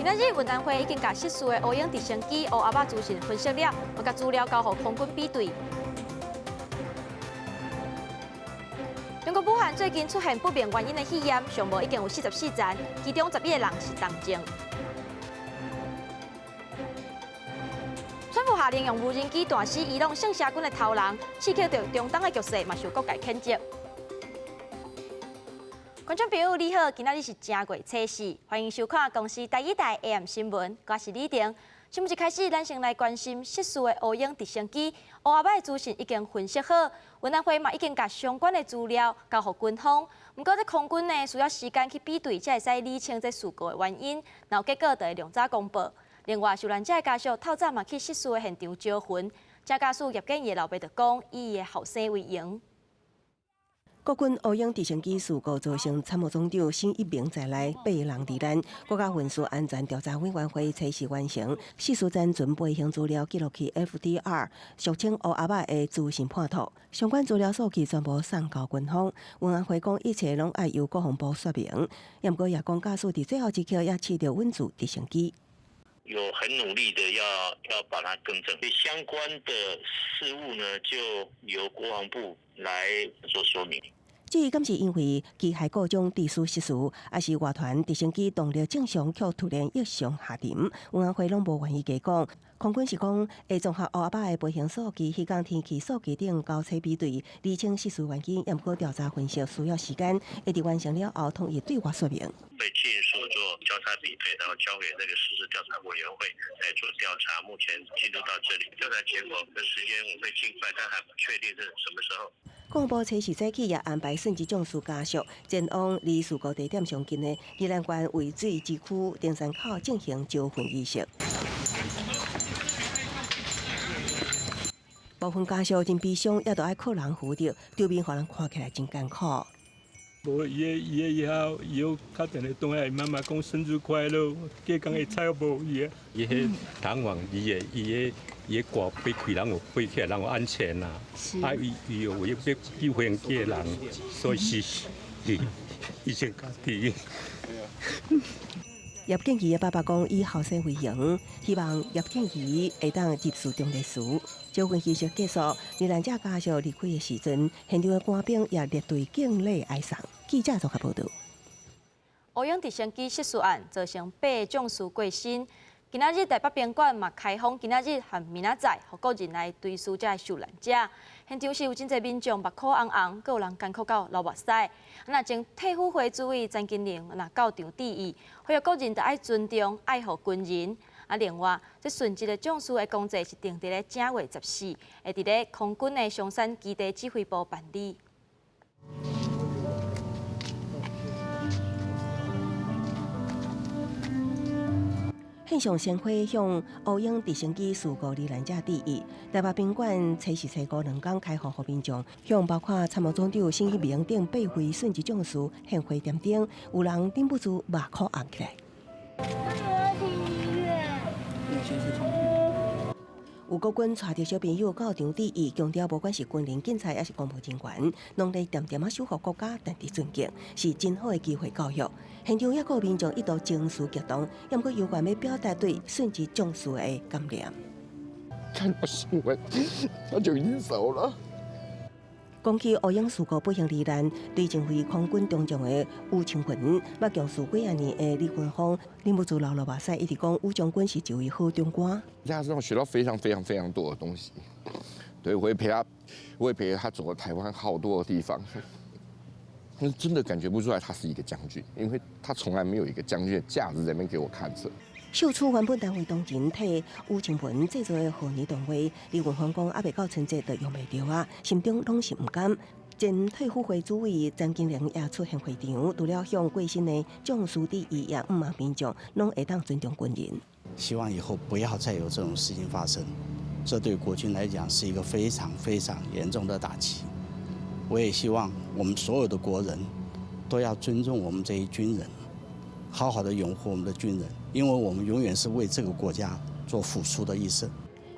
今仔日運安會已經共失事的烏鷹直升機烏鴉仔資訊分析了，嘛共資料交予空軍比對。中國武漢最近出現不明原因的肺炎，上無已經有44人，其中11個人是重症。川普下令用無人機彈死伊朗聖社軍的頭人，刺激著中東的局勢，嘛受各界譴責。觀眾朋友你好，今仔日是正月初四，歡迎收看公視台語台 AM 新聞，我是李婷。新聞一開始，咱先來關心失事的烏鷹直升機，烏鴉仔的資訊已經分析好，運安會嘛已經共相關的資料交予軍方。毋過這空軍呢需要時間去比對，才會使理清這事故的原因，若有結果就會量早公布。另外，受難者的家屬透早嘛去失事的現場招魂，這家屬葉建義的老爸就講，以伊的後生為榮。國軍烏鷹直升機事故造成參謀總長沈一鳴在內八人罹難。國家運輸安全調查委員會測試完成，失事戰船飛行資料記錄器 FDR，俗稱烏鴉仔的資訊判讀，相關資料數據全部送交軍方。運安會講一切攏愛由國防部說明。毋過也講駕駛佇最後一刻也試著穩住直升機。有很努力的要把它更正，相關的事務呢，就由國防部來做說明。至於敢是因為機械故障致使失事，抑是外傳直升機動力正常卻突然異常下沉，運安會攏無願意加講。空軍是講會綜合烏鴉仔的飛行數據、彼工天氣數據等交叉比對，釐清失事原因。毋過調查分析需要時間，會佇完成了後統一對外說明。會盡速做交叉比對，然後交給那個失事調查委員會來做調查。目前進度到這裡，調查結果的時間我會盡快，但還不確定是什麼時候。國防部初四早起也安排殉職將士家屬前往離事故地點上近的宜蘭縣渭水支區登山口進行招魂儀式。部分家屬真悲傷，也都愛靠人扶著，場面予人看起來真艱苦。無伊的伊的以後，伊又敲電話轉來，媽媽講生日快樂，過工會彩無伊。伊彼彈簧，伊的伊的伊的掛飛開，人有飛起來，人有安全啦。啊，伊伊有要救飛機的人，所以是伊伊先家己。葉建義的爸爸講，以後生為榮，希望葉建義會當入仕中律師。招魂儀式結束，罹難者家屬離開的時陣，現場的官兵也列隊敬禮哀送。記者綜合報導。烏鷹直升機失事案造成八个將士過身。今仔日台北賓館嘛開放，今仔日和明仔載，予國人來追思這个受難者。現場是有真濟民眾目眶紅紅，閣有人艱苦到流目屎。若前退輔會主委詹金玲若到場致意，呼籲國人著愛尊重、愛護軍人。啊，另外，這殉職的將士的公祭是定佇咧正月14，會佇咧空軍的松山基地指揮部辦理。獻上鮮花向烏鷹直升機事故罹難者致意。台北賓館初四、初五兩工開放予民眾，向包括參謀總長沈一鳴等八位殉職將士獻花點燈，有人忍不住目眶紅起來。有國軍帶著小朋友到場致意，強調無管是軍人、警察，抑是公務人員，攏咧恬恬仔守護國家，值得尊敬，是真好的機會教育。現場抑閣有民眾一度情緒激動，毋過猶原欲表達對殉職將士的感念。看到新聞，他就已經走了。講起烏鷹事故不幸罹難，對前位空軍中將的吳清雲，捌共事幾仔年的李雲峰，忍不住流落目屎，一直講吳將軍是一位好長官。在他身上學到非常非常非常多的東西，對，我會陪他，我會陪他走了台灣好多的地方，但真的感覺不出來他是一個將軍，因為他從來沒有一個將軍的架子在那邊給我看着。秀出原本單位當前替吳清文製作的賀年動畫，李雲峰講，猶未到春節就用袂著啊，心中攏是毋甘。前退輔會主委詹金玲也出現會場，除了向過身的將士致意，也向望民眾攏會當尊重軍人。希望以後不要再有這種事情發生，這對國軍來講是一個非常非常嚴重的打擊。我也希望我們所有的國人都要尊重我們這些軍人，好好的擁護我們的軍人，因為我們永遠是為這個國家做付出的一生。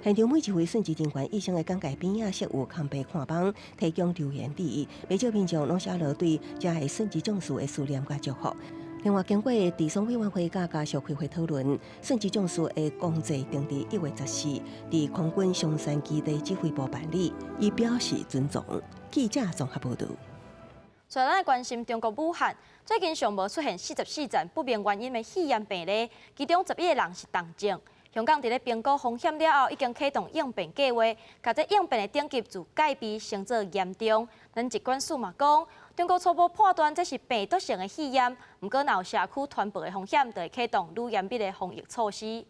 現場每一位殉職人員醫生的簡介邊仔設有空白看板，提供留言致意。不少民眾攏寫落對這个殉職將士的思念佮祝福。另外，經過治喪委員會佮家屬開會討論，順治將士的公祭定佇1月14，佇空軍松山基地指揮部辦理，以表示尊重。記者綜合報導。所以咱來關心中國武漢最近上無出現44例不明原因的肺炎病例，其中11個人是重症。香港佇咧評估風險了後，已經啟動應變計劃，共這應變的等級自戒備升做嚴重。咱疾管署嘛講，中國初步判斷這是病毒性的肺炎，毋過若有社區傳播的風險，就會啟動愈嚴密的防疫措施。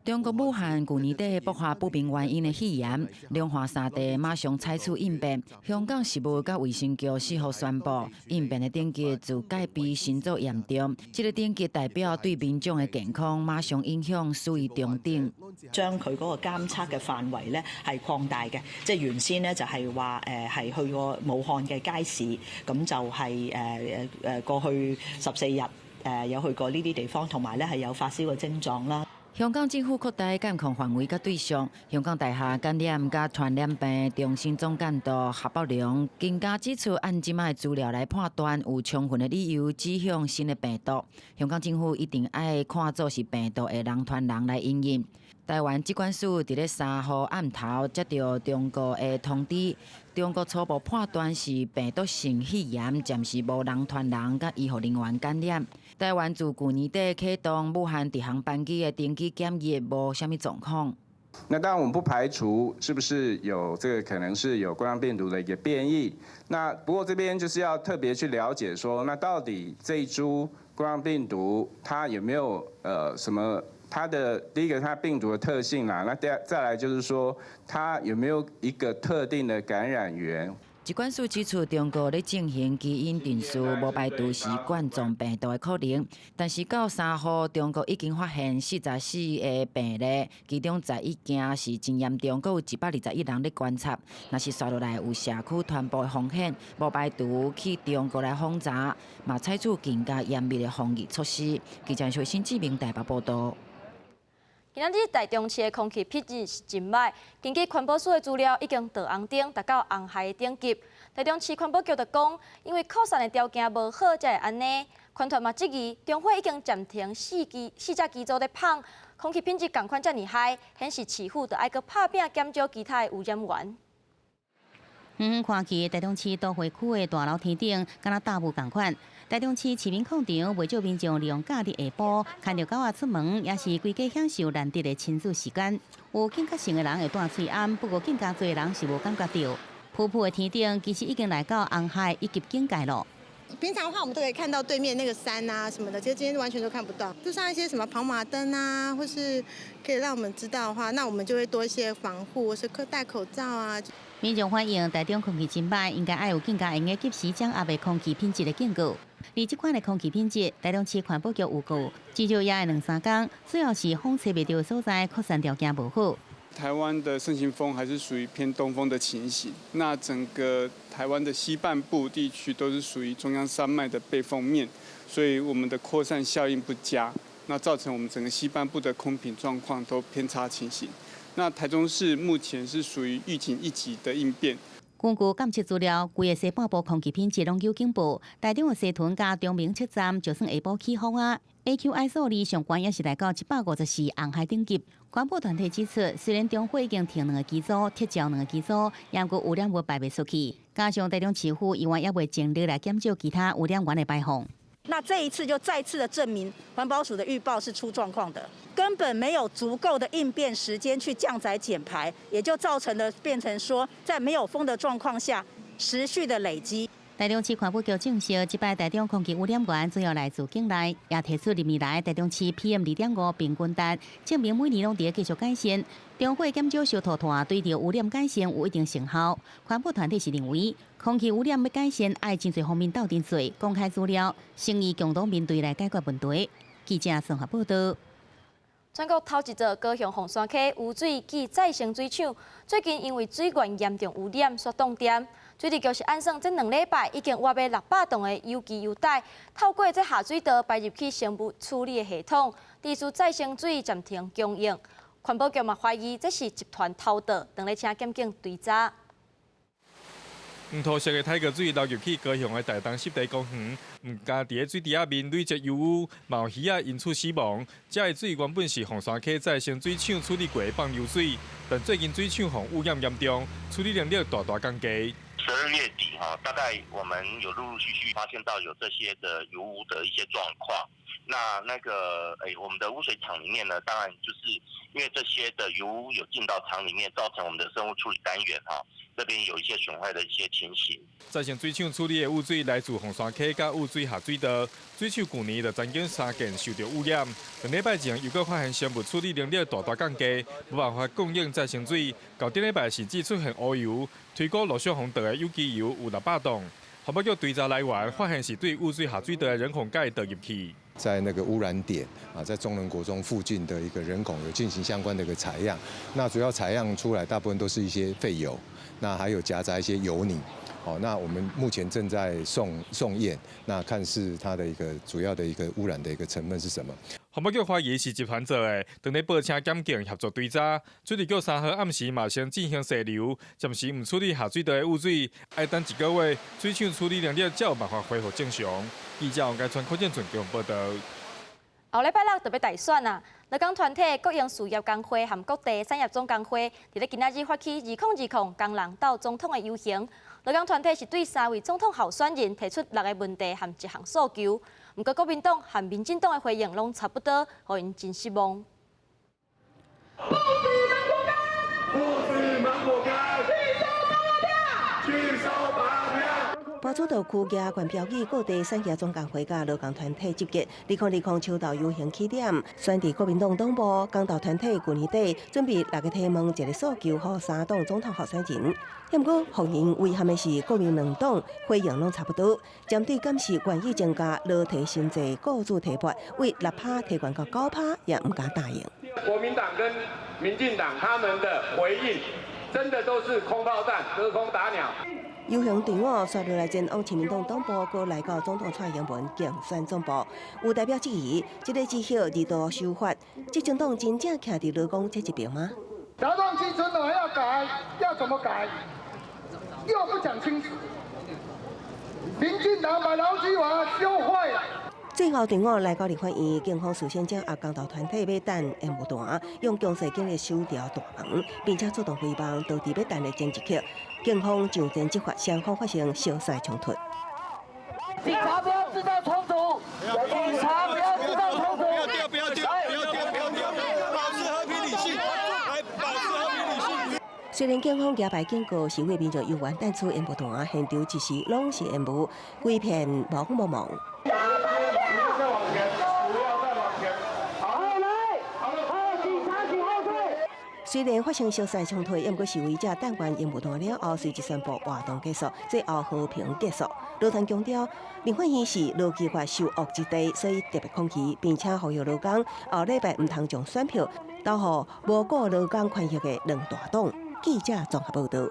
中國武漢舊年底爆發不明原因的肺炎，兩岸三地馬上採取應變。香港食物佮衛生局4號宣布，應變的等級自戒備升做嚴重。這個等級代表對民眾的健康馬上影響屬於中等。將佢嗰個監測嘅範圍咧係擴大嘅，即係原先呢就係話係去過武漢嘅街市，咁就係過去14日有去過呢啲地方，同埋咧係有發燒嘅症狀啦。香港政府擴大監控範圍佮對象，香港大學感染佮傳染病中心總幹事夏寶龍更加指出，按這擺的資料來判斷，有充分的理由指向新的病毒。香港政府一定愛看做是病毒的人傳人來因應。台灣疾管署佇咧3號暗頭接到中國的通知，中國初步判斷是病毒性肺炎，暫時無人傳人佮醫護人員感染。台灣自舊年底啟動武漢直航班機的登機檢疫，無啥物狀況。那當然，我們不排除是不是有這個可能是有冠狀病毒的一個變異。那不過這邊就是要特別去了解說，那到底這一株冠狀病毒它有沒有什麼？它的第一個，它病毒的特性啦，那第二再來就是說，它有沒有一個特定的感染源？疾管署指出，中國咧進行基因定序，無排除是冠狀病毒的可能。但是到3號，中國已經發現44個病例，其中11件是真嚴重，閣有121人咧觀察。若是紲落來有社區傳播的風險，無排除去中國來訪查，嘛採取更加嚴密的防疫措施。記者徐新志明台北報導。今仔日台中市的空氣品質是真䆀，根據環保署的資料，已經到紅燈，達到紅害的等級。台中市環保局就講，因為擴散的條件無好，才會按呢。環團嘛質疑，中火已經暫停四機四隻機組咧放，空氣品質仝款遮爾害，顯示市府著愛閣拍拚減少其他的污染源。遠遠看去，台中市都會區的大樓天頂，敢若罩霧仝款。台中市市民廣場，袂少民眾利用假日下晡，牽著狗仔出門，也是規家享受難得的親子時間。有警覺性的人會戴喙罨，不過更加濟人是無感覺著。霧霧的天頂其實已經來到紅害一級警戒囉。平常的話，我們都可以看到對面那個山啊什麼的，其實今天完全都看不到。就像一些什麼跑馬燈啊，或是可以讓我們知道的話，那我們就會多一些防護，或是戴口罩啊。民眾反映，台中空氣真䆀，應該愛有更加會用及時掌握的空氣品質的警告。而這款的空氣品質，台中市環保局預告，至少也愛兩三工，主要是風吹袂著的所在，擴散條件無好。台灣的盛行風還是屬於偏東風的情形，那整個台灣的西半部地區都是屬於中央山脈的背風面，所以我們的擴散效應不佳，那造成我們整個西半部的空品狀況都偏差情形。那台中市目前是屬於預警一級的應變。根據監測資料，規个西半部空氣品質攏有警報，台中的西屯佮中明車站就算下晡起風啊，AQI 數字上懸也是來到154紅害等級。環保團體指出，雖然中火已經停兩個機組，撤銷兩個機組，猶閣污染物排袂出去，加上台中市府猶原猶未盡力來減少其他污染源的排放。那這一次就再次的證明，環保署的預報是出狀況的，根本沒有足夠的應變時間去降載減排，也就造成了變成說，在沒有風的狀況下，持續的累積。台中市環保局證實，這擺台中空氣污染源主要來自境內，也提出歷年來台中市 PM 2.5平均值，證明每年攏佇繼續改善。中火減少燒塗炭，對著污染改善有一定成效。環保團體是認為，空氣污染欲改善，愛真濟方面鬥陣做，公開資料，誠意共同面對來解決問題。記者綜合報導。全國頭一座高雄鳳山溪污水暨再生水廠，最近因為水源嚴重污染，煞凍電。水利局是按算這2禮拜已經挖欲600噸的有機油袋，透過這下水道排入去生物處理的系統，致使再生水暫停供應。環保局嘛懷疑這是集團偷倒，正咧請檢警追查。黃塗色的大溪水流入去高雄的大東濕地公園，毋但佇咧水池仔面累積油污，嘛有魚仔因此死亡。這个水原本是鳳山溪再生水廠處理過的放流水，但最近水廠予污染嚴重，處理能力大大降低。 12月底哈，大概我們有陸陸續續發現到有這些的油污的一些狀況。那個，我們的污水廠裡面呢，當然就是因為這些的油污有進到廠裡面，造成我們的生物處理單元哈，這邊有一些損壞的一些情形。再生水廠處理的污水來自鳳山溪佮污水下水道，水廠舊年就曾經三件受著污染。兩禮拜前又閣發現生物處理能力大大降低，無辦法供應再生水。到頂禮拜甚至出現烏油，推估陸續予倒的有機油有600噸。環保局追查來源，發現是對污水下水道的人孔蓋倒入去。在那個污染點啊，在中崙國中附近的一個人孔有進行相關的一個採樣，那主要採樣出來大部分都是一些廢油，那還有夾雜一些油泥。哦，那我們目前正在送驗，那看是它的一個主要的一個污染的一個成分是什麼。環保局懷疑是集團做的，正咧報請檢警協助追查。水利局3號暗時嘛先進行篩流，暫時毋處理下水道的污水，愛等一個月，水廠處理能力才有辦法恢復正常。記者王家川、柯建俊報道。後禮拜六就欲大選啊！勞工團體國營事業工會和各地產業總工會，佇咧今仔日發起2020工人鬥總統的遊行。勞工團體是對三位總統候選人提出六个問題和一項訴求，毋過國民黨和民進黨的回應攏差不多，予𪜶真失望。不吃芒果乾，不吃芒果乾，拒收芭樂票，拒收芭樂票。埔主道區舉懸標語，各地產業總工會佮勞工團體集結，2020秋鬥遊行起點，選佇國民黨黨部，工鬥團體舊年底準備六個提問，一個訴求，予三黨總統候選人。毋過，予人遺憾的是，國民兩黨回應攏差不多，針對監視願意增加勞退薪資，雇主提撥為6趴提懸到9趴，也毋敢答應。國民黨跟民進黨他們的回應，真的都是空炮彈，隔空打鳥。遊行隊伍紲落來前往親民黨黨部，閣來到總統蔡英文競選總部，有代表質疑，這个只許二度修法，執政黨真正徛佇勞工這一邊嗎？勞動基準法要改，要怎麼改？又不講清楚。民進黨把勞基法修壞了。最後隊伍來到立法院，警方事先掌握工鬥團體欲等煙霧彈，用強勢警力守牢大門，並且出動飛棒，導致欲等的前一刻，警方上前執法，雙方發生小細衝突。警察不要製造衝突！警察不要製造衝突！不要丟，不要丟，不要丟，不要丟！保持和平理性，來保持和平理性。雖然警方舉牌警告示威民眾猶原彈出煙霧彈，現場一時攏是煙霧，規片茫茫茫。再往前，不要再往前。好，來，好，警察請後退。雖然發生小細衝突，毋過示威者彈完煙霧彈了後，隨即宣布活動結束，最後和平結束。勞團強調，立法院是勞基法受惡之地，所以特別抗議，並且呼籲勞工後禮拜毋通將選票投予無顧勞工權益的兩大黨。記者綜合報道。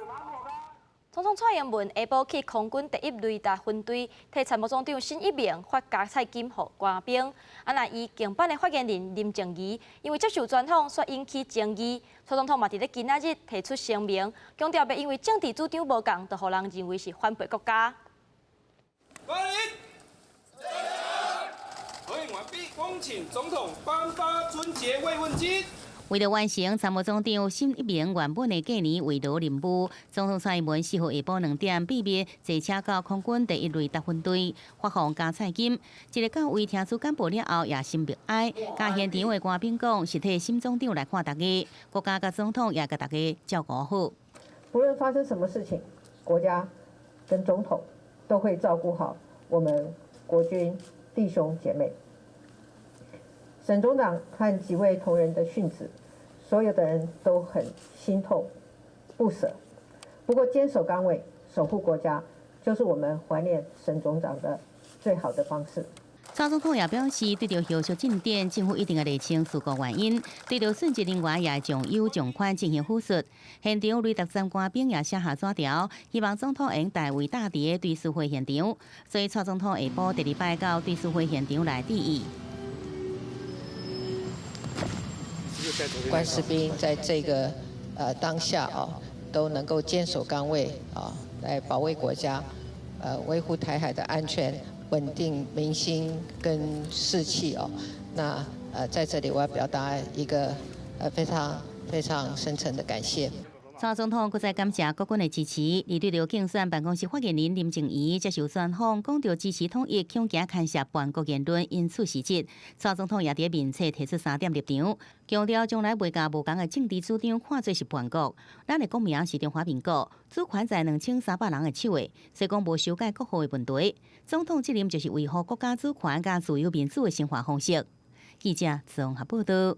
總統蔡英文下晡去空軍第一雷達分隊，替參謀總長沈一鳴發加菜金予官兵。啊，若伊競辦的發言人林靜儀，因為接受專訪，煞引起爭議。蔡總統嘛佇咧今仔日提出聲明，強調袂因為政治主張無仝，就予人認為是反背國家。歡迎，合影完畢，恭請總統頒發春節慰問金。為了完成參謀總長沈一鳴原本的過年慰勞任務，總統蔡英文4號下晡2點秘密坐車到空軍第一雷達分隊發放加菜金。一个到位聽取簡報了後，也心默哀，佮現場的官兵講，是替沈總長來看大家，國家佮總統也共大家照顧好。不論發生什麼事情，國家跟總統都會照顧好我們國軍弟兄姐妹。沈總長和幾位同仁的殉職，所有的人都很心痛不捨。不過堅守崗位，守護國家，就是我們懷念沈總長的最好的方式。蔡總統也表示，對著後續進展，政府一定會釐清事故原因，對著殉職人員也會從優從寬進行撫恤。現場雷達站官兵也寫下紙條，希望總統會代為搭佇追思會現場。所以蔡總統下晡第二擺到追思會現場來致意。關士兵在這個當下啊，都能夠堅守崗位啊，來保衛國家，維護台海的安全、穩定民心跟士氣哦。那在這裡我要表達一個非常非常深層的感謝。蔡總統閣再感謝國軍的支持，而對著競選辦公室發言人林靜儀接受專訪，講著支持統一恐驚牽涉叛國言論，因此失職。蔡總統也佇面冊提出三點立場，強調從來袂共無仝的政治主張看做是叛國。咱的國名是中華民國，主權在2300人的手下，所以講無修改國號的問題。總統責任就是維護國家主權佮自由民主的生活方式。記者綜合報道。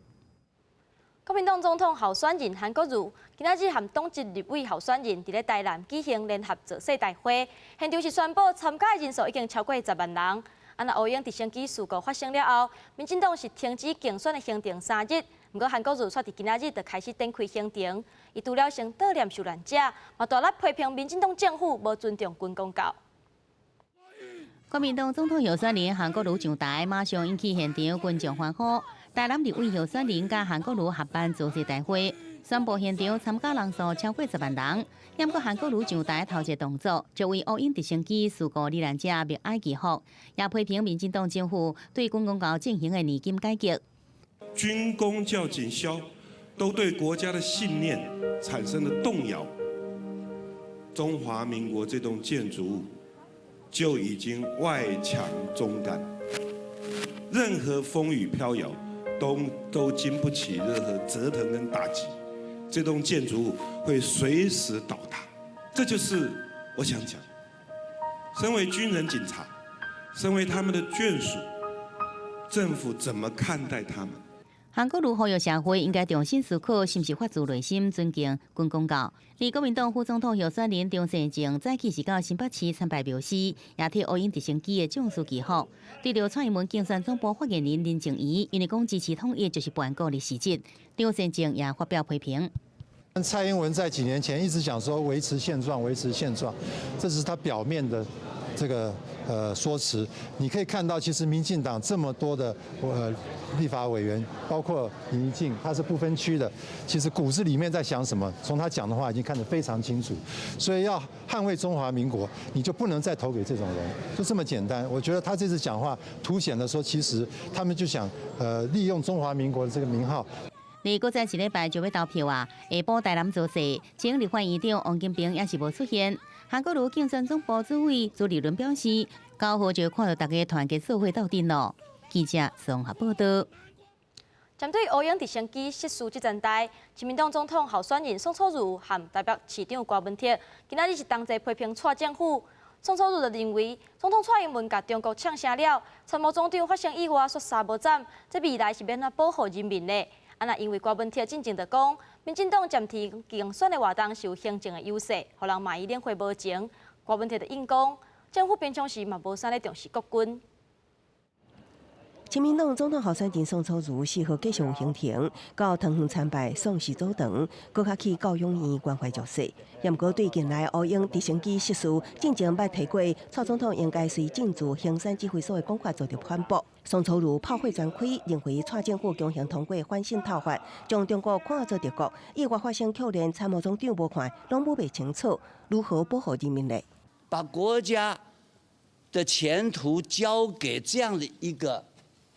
國民黨總統候選人韓國瑜今仔日和黨籍立委候選人佇咧台南舉行聯合造勢大會，現場是宣布參加的人數已經超過10萬人。啊，若烏鷹直升機事故發生了後，民進黨是停止競選的行程3日。毋過韓國瑜卻佇今仔日就開始展開行程，伊除了先悼念受難者，嘛大力批評民進黨政府無尊重軍公教。國民黨總統候選人韓國瑜上台，馬上引起現場群眾歡呼。台南立委候選人佮韓國瑜合辦造勢大會，宣布現場參加人數超過10萬人。毋過韓國瑜上台頭一個動作，就為烏鷹直升機事故罹難者默哀祈福，也批評民進黨政府對軍公教進行的年金改革。軍公教警消都對國家的信念產生了動搖。中華民國這棟建築物就已經外強中乾，任何風雨飄搖都經不起任何折騰跟打擊，這棟建築物會隨時倒塌。這就是我想講，身為軍人警察，身為他們的眷屬，政府怎麼看待他們？韓國瑜呼籲社會應該重新思考，是毋是發自內心尊敬軍公教。而國民黨副總統候選人張善政早起是到新北市參拜廟司，也替烏鷹直升機的將士祈福。對著蔡英文競選總部發言人林靜儀，因為講支持統一就是叛國的事實，張善政也發表批評。蔡英文在幾年前一直講說維持現狀，維持現狀，這是他表面的這個說辭。你可以看到，其實民進黨這麼多的立法委員，包括尹宜敬，他是不分區的，其實骨子裡面在想什麼，從他講的話已經看得非常清楚。所以要捍衛中華民國，你就不能再投給這種人，就這麼簡單。我覺得他這次講話凸顯了說，其實他們就想利用中華民國的這個名號。而閣再一禮拜就欲投票啊！下晡台南造勢，前立法院長王金平也是無出現。韓國瑜競選總部主委朱立倫表示，9號就看著大家團結做伙鬥陣囉。記者綜合報道。針對烏鷹直升機失事這件代，親民黨總統候選人宋楚瑜和台北市長柯文哲，今仔日是同齊批評蔡政府。宋楚瑜就認為，總統蔡英文共中國嗆聲了，參謀總長發生意外煞三無斬，這未來是欲按怎保護人民呢？啊，若因為柯文哲進前就講，民進黨暫停競選的活動是有行政的優勢，予人罵伊領會無情。柯文哲就應講，政府平常時嘛無啥咧重視國軍。親民黨總統候選人宋楚瑜4號繼續行程，到桃園參拜宋氏祖堂，閣較去教養院關懷弱勢。毋過對近來烏鷹直升機失事，進前捌提過，蔡總統應該隨政治興山指揮所的講法做著反駁。宋楚瑜炮火全開，認為蔡政府強行通過反滲透法，將中國看做敵國，意外發生，卻連參謀總長無看，攏無袂清楚，如何保護人民呢？把國家的前途交給這樣的一個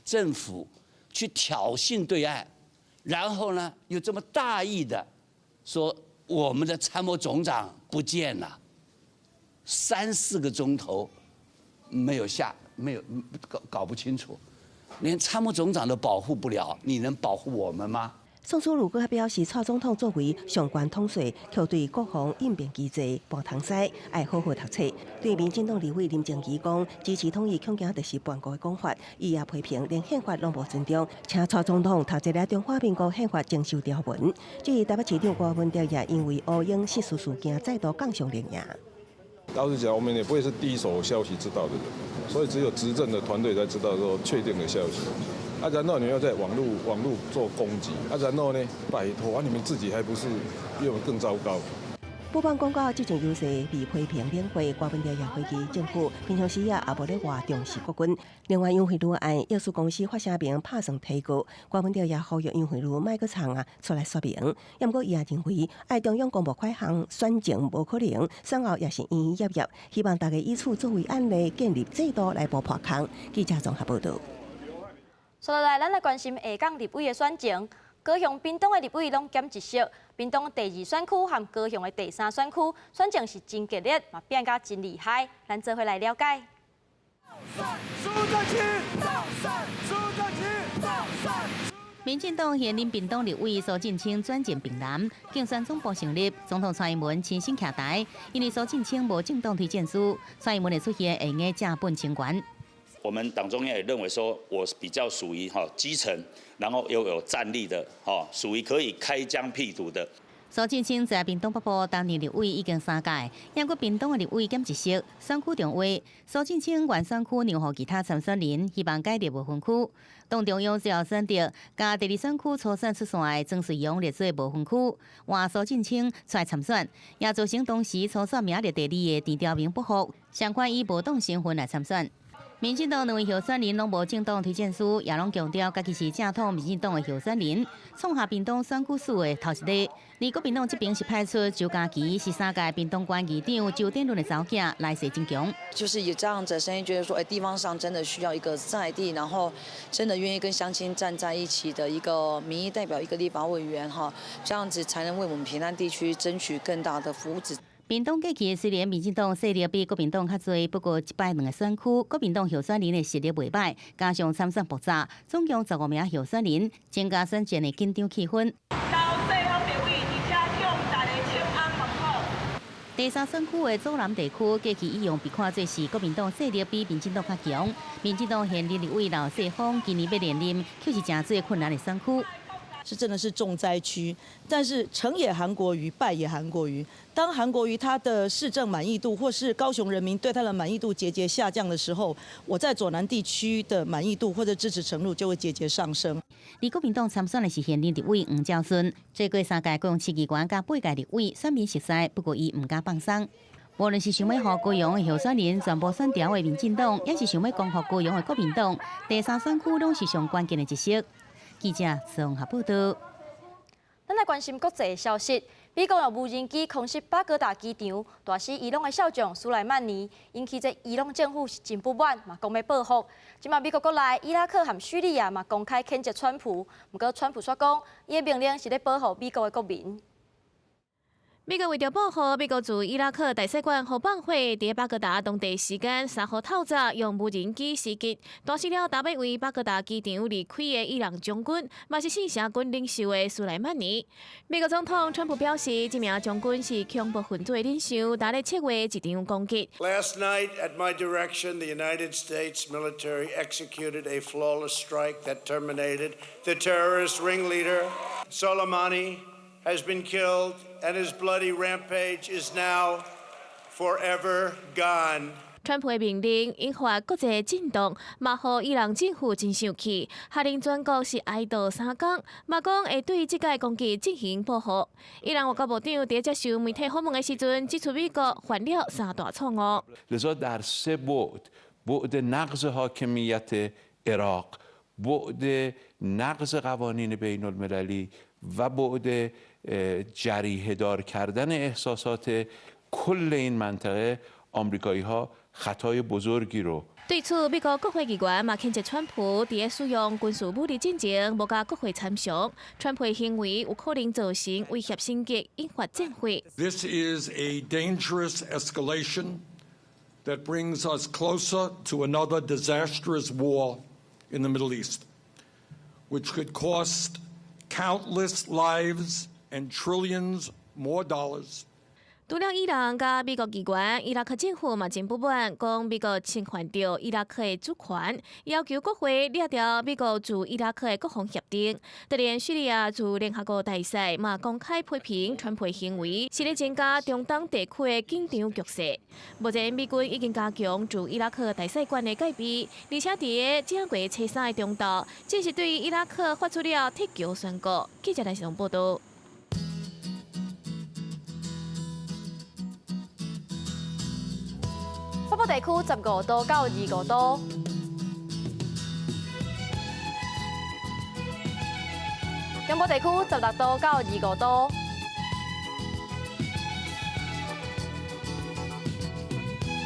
政府去挑釁對岸，然後呢又這麼大意的說我們的參謀總長不見了，三四個鐘頭沒有下，沒有搞不清楚，連參謀總長都保護不了，你能保護我們嗎？宋楚瑜閣表示，蔡總統作為上懸統帥，卻對國防應變機制無通使，愛好好讀冊。對民進黨立委林靜儀講，支持統一恐驚就是叛國的講法，伊也批評連憲法攏無尊重，請蔡總統讀一下中華民國憲法增修條文。至於台北市長柯文哲也因為烏鷹失事事件再度摃上綠營。老實講，我們也不會是第一手消息知道的人，所以只有執政的團隊才知道說確定的消息。啊，然後你要在網路做攻擊，啊，然後呢，拜託啊，你們自己還不是比我們更糟糕？不妨講到這種優勢被批評免費，郭文調也回擊政府平常時也無咧偌重視國軍。另外，楊蕙如案，藥師公司發聲明拍算提告，郭文調也呼籲楊蕙如莫閣藏啊出來說明。毋過伊也認為，愛中央公布款項選前無可能，選後也是營營役役，希望大家以此作為案例，建立制度來補破空。記者綜合報道。接落來，咱來關心下港立委的選情。高雄、屏東的立委攏減一席，屏東第二選區和高雄的第三選區選情是真激烈，嘛變甲真厲害。咱做伙來了解。民進黨現任屏東立委蘇震清轉戰屏南，競選總部成立，總統蔡英文親身徛台。因為蘇震清無政黨推薦書，蔡英文的出現會用正本清源。我們黨中央也認為說，我比較屬於基層，然後又有戰力的，屬於可以開疆闢土的。蘇震清在屏東北部擔任立委已經三屆，不過屏東的立委減一席，選區重劃。蘇震清原選區讓予其他參選人，希望改列無分區。黨中央最後選擇共第二選區初選出線的曾瑞陽列做無分區，換蘇震清出來參選，也造成當時初選名列第二的陳朝明不服，相關以無黨身份來參選。民進黨兩位候選人攏無政黨推薦書，也攏強調家己是正統民進黨的候選人，創下屏東選舉史的頭一例。而國民黨這邊是派出周佳琪，是三屆屏東縣議長周典倫的查某囝來勢真強。就是有這樣子的聲音，覺得說，地方上真的需要一個在地，然後真的願意跟鄉親站在一起的一個民意代表，一個立法委員，哈，這樣子才能為我們屏南地區爭取更大的福祉。屏東過去雖然民進黨勢力比國民黨較濟，不過這擺兩个選區，國民黨候選人的實力袂䆀，加上參選複雜，總共15名候選人，增加選戰的緊張氣氛。第三選區的左南地區，過去一樣被看做是國民黨勢力比民進黨較強。民進黨現任立委劉世芳今年欲連任，卻是誠濟困難的選區。是真的是重災區，但是成也韓國瑜，敗也韓國瑜。當韓國瑜他的市政滿意度，或是高雄人民對他的滿意度節節下降的時候，我在左南地區的滿意度或者支持程度就會節節上升。而國民黨參選的是現任立委黃昭順，做過三屆高雄市議員佮八屆立委，選民熟似，不過伊毋敢放鬆。無論是想欲予高雄的候選人全部選調的民進黨，抑是想欲光復高雄的國民黨，第三選區攏是上關鍵的一席。記者綜合報道。咱來關心國際的消息。美國用無人機空襲巴格達機場，大死伊朗的少將蘇萊曼尼，引起這伊朗政府是真不滿，嘛講欲報復。這馬美國國內伊拉克和敘利亞嘛公開譴責川普，毋過川普煞講，伊的命令是咧保護美國的國民。美國為著報復，美國駐伊拉克大使館予放火，佇巴格達當地時間3號透早用無人機襲擊，彈死了踏欲為巴格達機場離開的伊朗將軍，嘛是聖城軍領袖的蘇萊曼尼。美國總統川普表示，這名將軍是恐怖分子的領袖，佇咧策劃一場攻擊。 Last night, at my direction, the United States military executed a flawless strike that terminated the terrorist ringleader Soleimani has been killed, and his bloody rampage is now forever gone. 川普的命令引發國際震動，嘛予伊朗政府真生氣，下令全國是哀悼3工，嘛講會對這擺攻擊進行報復。伊朗外交部長佇接受媒體訪問的時陣，指出美國犯了三大錯誤。 لذا در سه بعد بعد نقض حاکمیت عراق بعد نقض قوانین بین المللی و بعد جریحه دار کردن احساسات کل این منطقه آمریکایی ها خطای بزرگی رو 對此，美國國會議員嘛譴責川普佇咧使用軍事武力進前，無共國會參詳。川普的行為有可能造成威脅升級，引發戰火。 This is a dangerous escalation that brings us closer to another disastrous war in the Middle East, which could cost countless lives and trillions more dollars. 除了伊朗佮美國議員，伊拉克政府嘛真不滿，講美國侵犯著伊拉克的主權，要求國會掠掉美國駐伊拉克的國防協定。就連敘利亞駐聯合國大使嘛公開批評川普行為，是咧增加中東地區的緊張局勢。目前美軍已經加強駐伊拉克大使館的戒備，而且佇咧正月初三的中晝，正式對伊拉克發出了撤僑宣告。記者來上報道。北部地區15度到25度。中部地區16度到25度。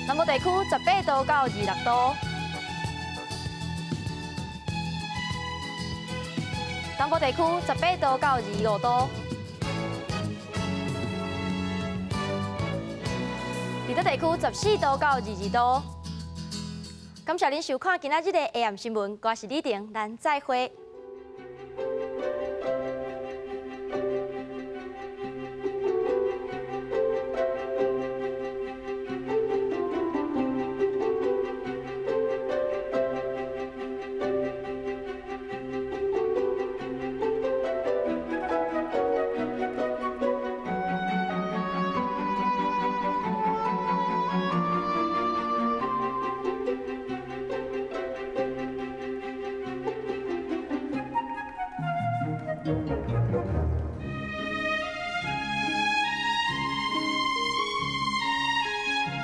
南部地區18度到26度。東部地區18度到25度。離島地區14度到22度。感謝您收看今仔日的 AM 新聞，我是李婷，咱再會。